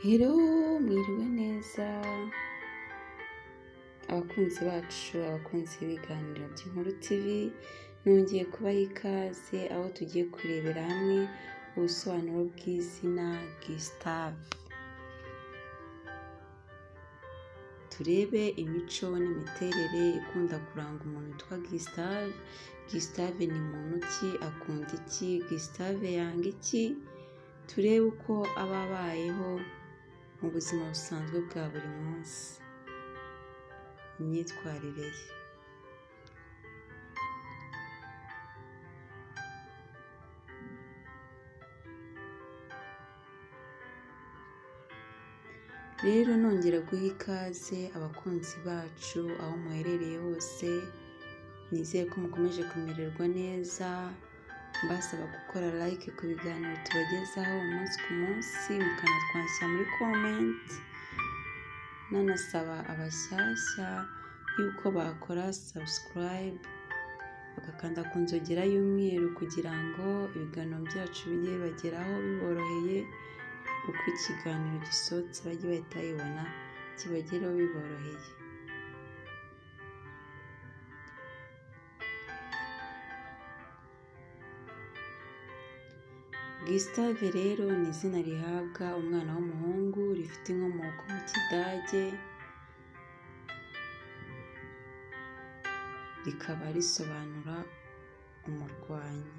Hello, mwiriwe neza abakunzi bacu, abakunzi b'ibiganiro by'Inkuru TV, nongeye kubaha ikaze aho tugiye kurebera hamwe ubusobanuro bw'izina Gustave. Turebe imico n'imiterere ikunda kuranga umuntu witwa Gustave. Gustave ni muntu ki? Akunda iki? Gustave yanga iki? Turebe uko aba abayeho mu buzima busanzwe bwa buri munsi, imyitwarire ye. Rero nongera guha ikaze abakunzi bacu aho muherereye hose, nizere ko mukomeje kumererwa neza, mbasaba gukora like ku biganiro tubagezaho umunsi ku munsi, mukanatwandikira muri comment, nanasaba abashyashya yuko bakora subscribe, bagakanda ku nzogera y'umweru kugira ngo ibiganiro byacu bijye bibageraho biboroheye, uko ikiganiro gisohotse bajye bahita babibona kibagereho biboroheye. Gustave rero ni izina rihabwa umwana w'umuhungu rifite inkomoko mu Kidage, rikaba risobanura umurwanyi.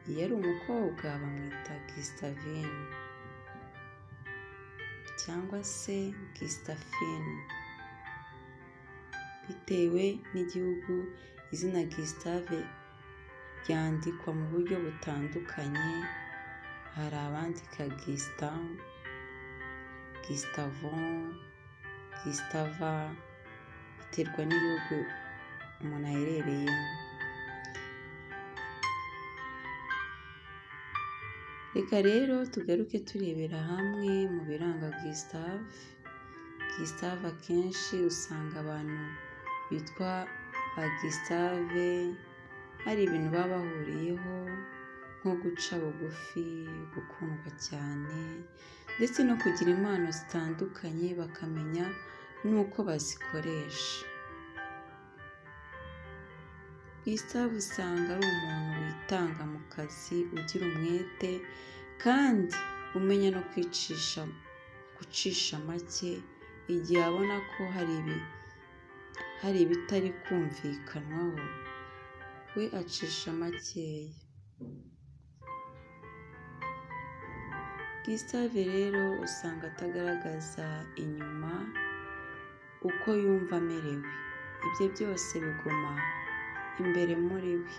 Iyo ari umukobwa bamwita Gustavine cyangwa se Gustafine, bitewe n'igihugu. Izina Gustave ryandikwa mu buryo butandukanye, hari abandika Gustin, Gustavon, Gustava, biterwa n'ibihugu umuntu aherereyemo. Reka rero tugaruke turebera hamwe mu biranga Gustave. Gustave akenshi usanga abantu bitwa ba Gustave hari ibintu baba bahuriyeho nko guca bugufi, gukundwa cyane ndetse no kugira impano zitandukanye bakamenya n'uko bazikoresha. Gustave usanga ari umuntu witanga mu kazi, ugira umwete kandi umenya no gucisha make igihe abona ko hari ibitari kumvikanwaho, we acisha makeya. Gustave rero usanga atagaragaza inyuma uko yumva amerewe, ibye byose biguma imbere muri we.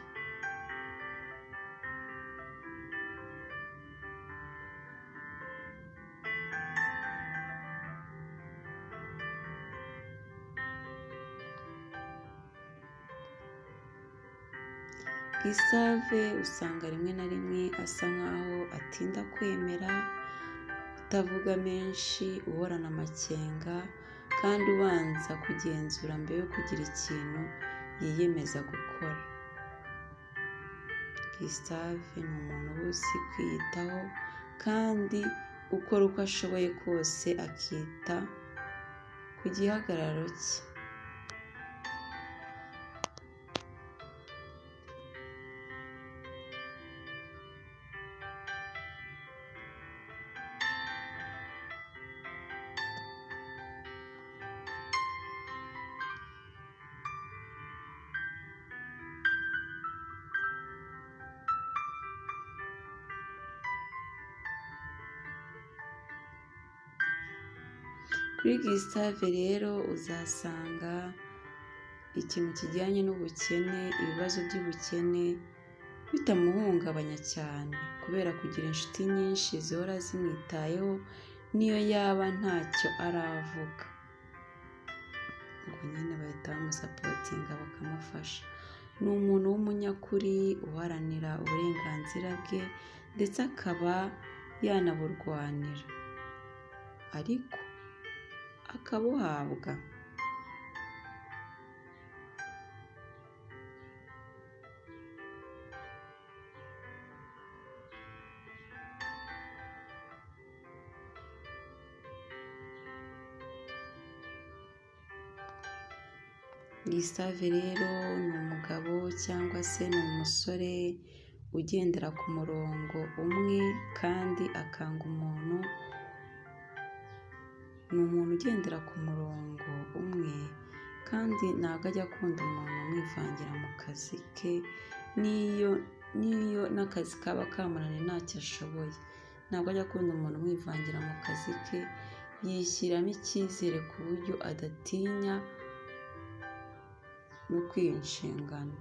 Gustave usanga rimwe na rimwe asa nkaho atinda kwemera, utavuga menshi, uhorana amakenga kandi ubanza kugenzura mbere yo kugira ikintu yiyemeza gukora. Gustave ni umuntu uba uzi kwiyitaho kandi ukora uko ashoboye kose akita ku gihagararo cye. Kuri Gustave rero uzasanga ikintu kijyanye n'ubukene, ibibazo by'ubukene bitamuhungabanya cyane kubera kugira inshuti nyinshi zihora zimwitayeho n'iyo yaba ntacyo aravuga. Ubwo nyine bahita bamusapotinga bakamufasha. Ni umuntu w'umunyakuri uharanira uburenganzira bwe ndetse akaba yanaburwanira, ariko akabuhabwa. Gustave rero ni umugabo cyangwa se ni umusore ugendera ku murongo umwe kandi akanga umuntu, ni umuntu ugendera ku murongo umwe kandi ntabwo ajya akunda umuntu umwivangira mu kazi ke, n'iyo n'akazi kaba kamunaniye ntacyo ashoboye, ntabwo ajya akunda umuntu umwivangira mu kazi ke, yishyiramo icyizere ku buryo adatinya no kwiha inshingano.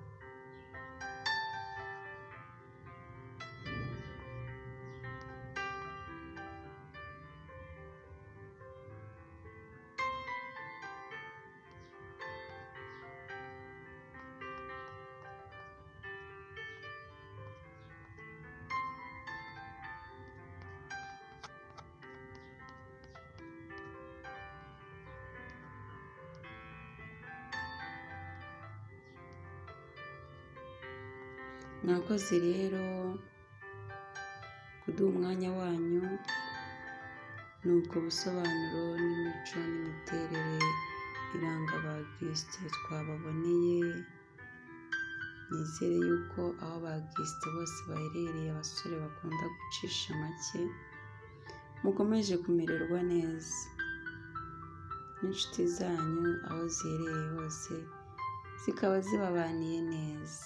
Mwakoze rero kuduha umwanya wanyu, ni ubwo busobanuro n'imico n'imiterere iranga ba Gusite twababoneye, nizere yuko aho ba Gusite bose baherereye abasore bakunda gucisha make, mukomeje kumererwa neza n'inshuti zanyu aho ziherereye hose zikaba zibabaniye neza.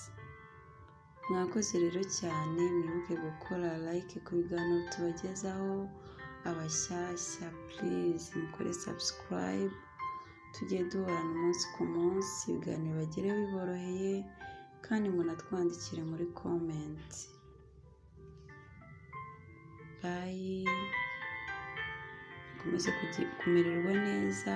Mwakoze rero cyane, mwibuke gukora like ku biganiro tubagezaho, abashyashya please mukore subscribe, tujye duhorana umunsi ku munsi, ibiganiro bibagereho biboroheye kandi munatwandikire muri comment. Bye, mukomeze kumererwa neza.